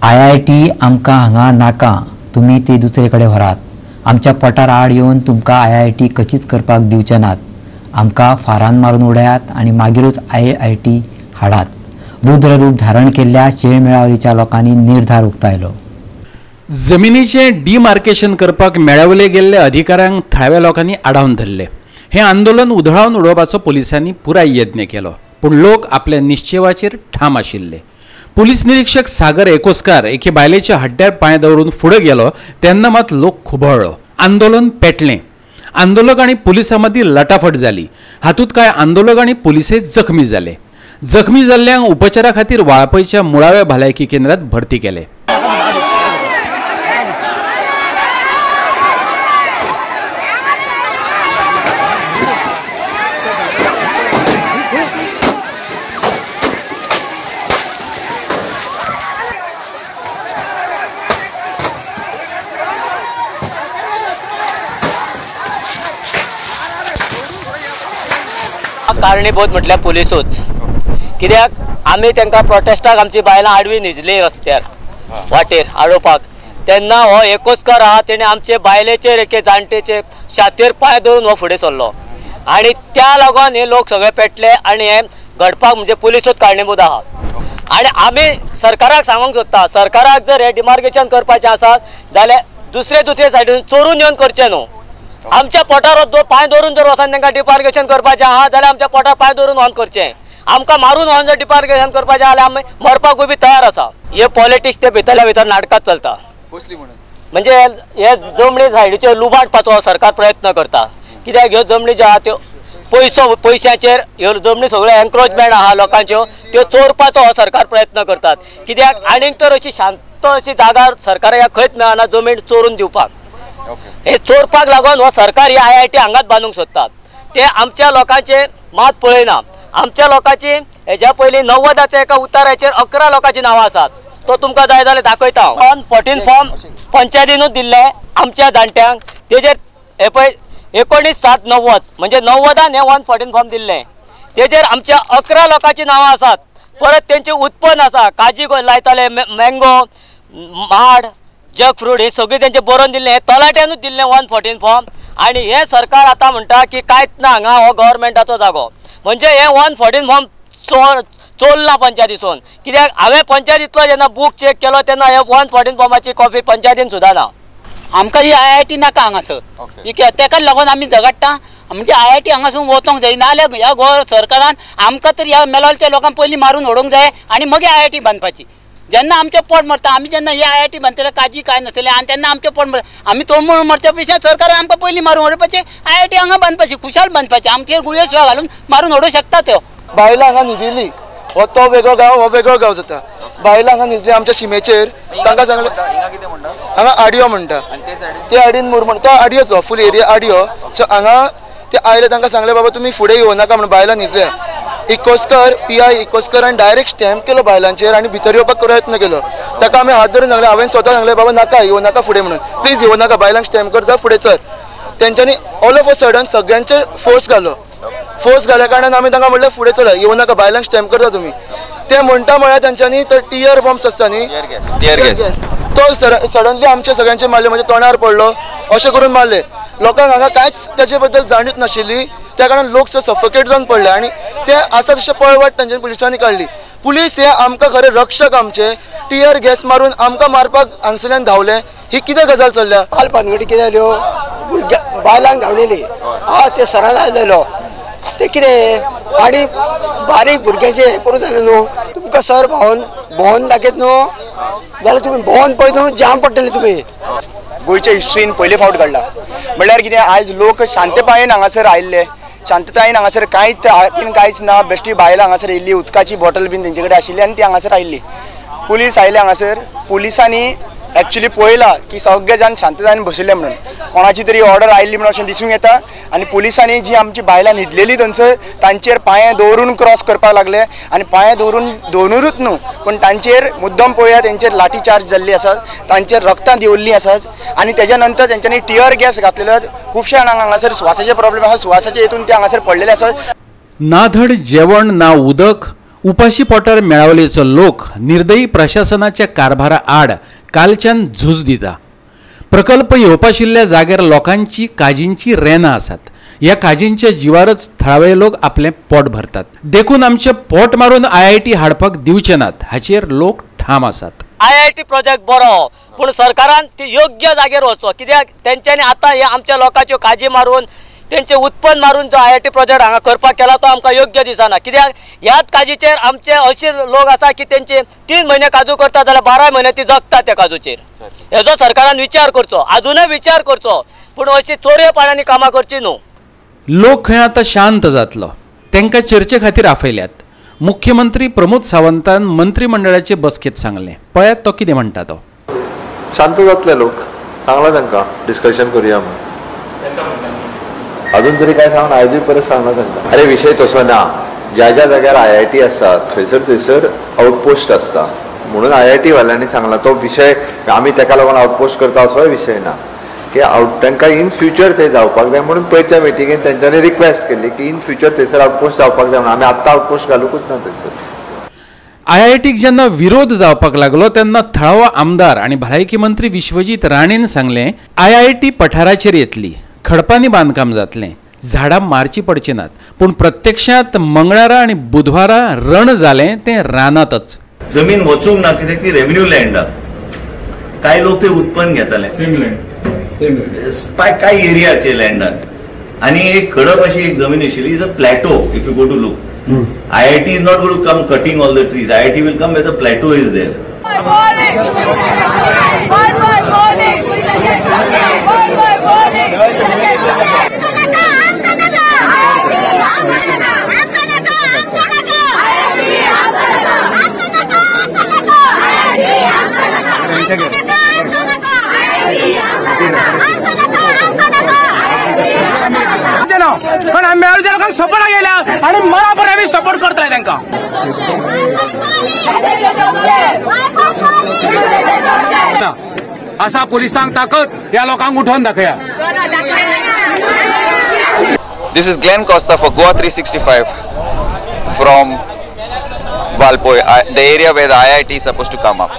IIT आमकां हांगा नाका, तुमी ती दुसरे कडेन व्हरात. आमच्या पोटार आड येवन तुमकां आयआयटी कशीच करपाक दिवचे नात. आमकां फारान मारून उडयात आनी मागीरूच आयआयटी हाडात. रुद्ररूप धारण केल्ल्या शेळमेळावलीच्या लोकांनी निर्धार उक्तायलो. जमिनीचें डिमार्केशन करपाक मेळवले गेल्ले अधिकाऱ्यांक थळाव्या लोकांनी आडावन धरले. हें आंदोलन उधळावन उडोवपाचो पोलिसांनी पुराय यत्न केलो, पूण लोक आपल्या निश्चेवाचेर ठाम आशिल्ले. पुलीस निरीक्षक सागर एकोस्कार एके बायलेच्या हड्ड्यार पांय दवरून फुडें गेलो तेन्ना मात लोक खुबळ्ळो. आंदोलन पेटलें. आंदोलक आनी पुलिसां मदीं लटाफट जाली. हातूंत कांय आंदोलक आनी पुलिसय जखमी जाले. जखमी जाल्ल्यांक उपचारा खातीर वाळपयच्या मुळाव्या भलायकी केंद्रात भरती केले. कारणीभूत म्हटल्यार पुलिसूच, कित्याक आमी तांकां प्रोटेस्टाक आमची बायलां आडवी न्हिजली रस्त्यार वाटेर आडोवपाक, तेन्ना हो एकोस्कार आहा तेणे आमचे बायलेचेर एके जाणटेचे छातयेर पांय दवरून हो फुडें सरलो आनी त्या लागून हे लोक सगळे पेटले आनी हे घडपाक म्हणजे पुलिसूच कारणीभूत आहा. आनी आमी सरकाराक सांगूंक सोदता, सरकाराक जर हे डिमार्केशन करपाचें आसा जाल्यार दुसरे दुसरे सायडीन चोरून येवन करचें न्हू. आमच्या पोटार पांय दवरून जर वचून तांकां डिमार्केशन करपाचें आहा जाल्यार आमच्या पोटार पांय दवरून ऑन करचें. आमकां मारून ऑन जर डिमार्केशन करपाचें जाल्यार आमी मरपाकूय बी तयार आसा. हे पॉलिटिक्स ते भितरल्या भितर नाटकांत चलता. म्हणजे हे जमणी सायडीच्यो लुबाडपाचो सरकार प्रयत्न करता, कित्याक ह्यो जमणी ज्यो आहा त्यो पयसो पयशांचेर ह्यो जमणी सगळ्यो एन्क्रोचमेंट आहा लोकांच्यो, त्यो चोरपाचो हो सरकार प्रयत्न करतात. कित्याक आनीक तर अशी शांत अशी जागा सरकार ह्या खंयच मेळना जमीन चोरून दिवपाक. हे चोरपाक लागून हो सरकार ही आयआयटी हांगाच बांदूंक सोदतात. ते आमच्या लोकांचे मात पळयना. आमच्या लोकांची हेज्या पयलीं 90 एका उताराचेर 11 लोकांची नांवां आसात, तो तुमकां जाय जाल्यार दाखयता हांव. 114 फॉर्म पंचायतीनूच दिल्ले आमच्या जाणट्यांक, तेजेर हे पळय 19/7/90 म्हणजे 90 हें 114 फॉर्म दिल्लें, तेजेर आमच्या 11 लोकांची नांवां आसात. परत तेंचें उत्पन्न आसा, काजी लायताले, मँगो, माड, जग फ्रूट हे सगळें तेंचे बरोवन दिल्लें, हे तलाट्यानूच दिल्लें 114 फॉर्म. आनी हें सरकार आतां म्हणटा की कांयच ना हांगा, हो गव्हर्मेंटाचो जागो. म्हणजे हें 114 फॉर्म चोरला पंचायतीसून, कित्याक हांवें पंचायतींतलो जेन्ना बूक चॅक केलो तेन्ना हे 114 फॉर्माची कॉपी पंचायतीन सुद्दां ना. आमकां ही आयआयटी नाका हांगासर, तेका लागून आमी झगडटा. म्हणजे आयआयटी हांगासून वचोंक जाय, नाजाल्यार ह्या गोवा सरकारान आमकां तर ह्या मेलोलच्या लोकांक पयलीं मारून उडोवंक जाय आनी मागीर आयआयटी बांदपाची. जेन्ना आमचें पोट मरता, आमी जेन्ना ही आयआयटी बांदतले काजी कांय नासतले आनी तेन्ना आमचें पोट मरता, आमी तोंड मरच्या पेक्षा सरकारान आमकां पयलीं मारून उडोवपाचें, आयआयटी हांगा बांदपाची, खुशाल बांदपाची, आमचेर गुळयो सुद्दां घालून मारून उडोवंक शकता त्यो. बायलां हांगा न्हिदिल्ली, हो तो वेगळो गांव, हो वेगळो गांव जाता. बायलां हांगा न्हिजली आमच्या शिमेचेर, तांकां सांगलें हांगा आडियो म्हणटा, ते आडीन मुर म्हणटा, तो आडियोच हो फूल एरिया आडियो. सो हांगा ते आयले, तांकां सांगलें बाबा तुमी फुडें येवं नाका म्हणून बायलां न्हिजल्या. इकोस्कर पीआय इकोस्करान डायरेक्ट स्टॅम्प केलो बायलांचेर आनी भितर येवपाक प्रयत्न केलो. ताका आमी हात धरून सांगलें, हांवें स्वता सांगलें बाबा नाका येवं नाका फुडें म्हणून, प्लीज येवं नाका, बायलांक स्टॅम्प करता फुडें चल. तेंच्यांनी ऑल ऑफ अ सडन सगळ्यांचेर फोर्स घालो. फोर्स घाल्या कारणान आमी तांकां म्हणलें फुडें चला, येवं नाका, बायलांक स्टॅम्प करता तुमी. ते म्हणटा म्हळ्यार तेंच्यांनी तो टियर बॉम्ब्स आसता न्ही, टियर गॅस, तो सडनली आमच्या सगळ्यांचे मारले, म्हणजे तोंडार पडलो अशें करून मारले. लोकांक हांगा कांयच ताचे बद्दल जाणीव नाशिल्ली, त्या कारणान लोक सफोकेट जावन पडले आनी ते आसा तशें पळवाट तांच्यानी पुलिसांनी काडली. पुलीस हे आमकां खरें रक्षक आमचे, टियर गॅस मारून आमकां मारपाक हांगसरल्यान धांवले. ही कितें गजाल चल्ल्या? काल भानगडी कितें जाल्यो, भुरग्या बायलांक धांवणयली, आज ते सरान आयलेलो ते कितें आनी बारीक भुरग्यांचें हें करून जालें न्हू. तुमकां सर भोंवन भोंवन दाखयत न्हू जाल्यार तुमी भोंवन पळयत न्हू जाम पडटले तुमी. गोंयच्या हिस्ट्रीन पयले फावट घडला म्हणल्यार कितें, आयज लोक शांतपायेन हांगासर आयिल्ले, शांततायेन हांगासर कांयच हातीन कांयच ना, बेश्टी बायलां हांगासर येयल्ली, उदकाची बॉटल बीन तेंचे कडेन आशिल्ली आनी ती हांगासर आयिल्ली. पुलीस आयले हांगासर, पुलिसांनी एक्चुअली पळयला की सगळे जाण शांततायेन बशिल्ले म्हणून, कोणाची तरी ऑर्डर आयिल्ली म्हणून अशें दिसूंक येता. आनी पुलिसांनी जी आमची बायलां न्हिदलेली थंयसर तांचेर पांये दवरून क्रॉस करपाक लागले आनी पांये दवरून दवरूच न्हू पण तांचेर मुद्दम पळोवया तेंचेर लाठी चार्ज जाल्ली आसा, तांचेर रक्तां देंवल्लीं आसात आनी तेज्या नंतर तेंच्यांनी टियर गॅस घातलेलो. खुबशे जाणांक हांगासर सुवासाचे प्रॉब्लेम आसा, सुवासाचे हितून ते हांगासर पडलेले आसात. ना धड जेवण ना उदक, उपाशी पोटार मेळावलेचो लोक निर्दयी प्रशासनाच्या कारभारा आड कालच्यान झूज दिता. प्रकल्प येवपाशिल्ल्या जाग्यार लोकांची काजींची रेनां आसात. ह्या काजींच्या जिवारच थळावे लोक आपलें पोट भरतात. देखून आमचें पोट मारून आयआयटी हाडपाक दिवचे नात हाचेर लोक ठाम आसात. आयआयटी प्रोजेक्ट बरो, पूण सरकारान ती योग्य जागेर वचचो. कित्याक तेंच्यांनी आतां हे आमच्या लोकांच्यो काजी मारून तेंचे उत्पन्न मारून जो आयआयटी प्रोजेक्ट हांगा करपाक केला तो आमकां योग्य दिसना. कित्याक ह्याच काजीचेर आमचे अशे लोक आसा की तेंचे 3 म्हयने काजू करता जाल्यार 12 म्हयने ती जगता त्या काजूचेर. हेजो सरकारान विचार करचो, आजुनय विचार करचो, पूण अशी चोरये पाड्यांनी कामां करची न्हू. लोक खंय आतां शांत जातलो. तांकां चर्चे खातीर आफयल्यात. मुख्यमंत्री प्रमोद सावंतान मंत्रिमंडळाचे बसकेत सांगलें. पळयात तो कितें म्हणटा तो. शांत जातले लोक, सांगला तांकां डिस्कशन करुया म्हणून. अजून तरी काय सांगना, आयजूय परत सांगला तांकां. अरे विशय तसो ना, ज्या ज्या जाग्यार आयआयटी आसा थंयसर थंयसर आउटपोस्ट आसता म्हणून आयआयटी वाल्यांनी सांगला. तो विशय आमी ताका लागून आउटपोस्ट करता असोय विशय ना की आउट तांकां इन फ्युचर थंय जावपाक जाय म्हणून पयच्या मिटिंगेन तेंच्यांनी रिक्वेस्ट केल्ली की इन फ्युचर थंयसर आउटपोस्ट जावपाक जाय म्हणून. आमी आत्तां आउटपोस्ट घालुकूच ना थंयसर. आयआयटीक जेन्ना विरोध जावपाक लागलो तेन्ना थळावो आमदार आनी भलायकी मंत्री विश्वजीत राणेन सांगलें, आयआयटी पठाराचेर येतली, खडपांनी बांदकाम जातलें, झाडां मारची पडची नात. पूण प्रत्यक्षांत मंगळारा आनी बुधवारा रण जालें तें रानांतच. जमीन वचूंक ना कित्याक ती रेव्हेन्यू लँड. कांय लोक ते उत्पन्न घेताले काय एरियाचे लँडाक. आनी एक खडप अशी एक जमीन आशिल्ली, is a plateau. If you go to look, IIT is not going to come cutting all the trees. IIT will come where the plateau is there. पण आम्ही लोकांक सपोर्ट गेल्या आणि मरा आम्ही सपोर्ट करतले तांकां. असा पोलिसांक ताकद ह्या लोकांक उठोवन दाखया. This is Glenn Costa for Goa 365 from Valpoi, the area where the IIT is supposed to come up.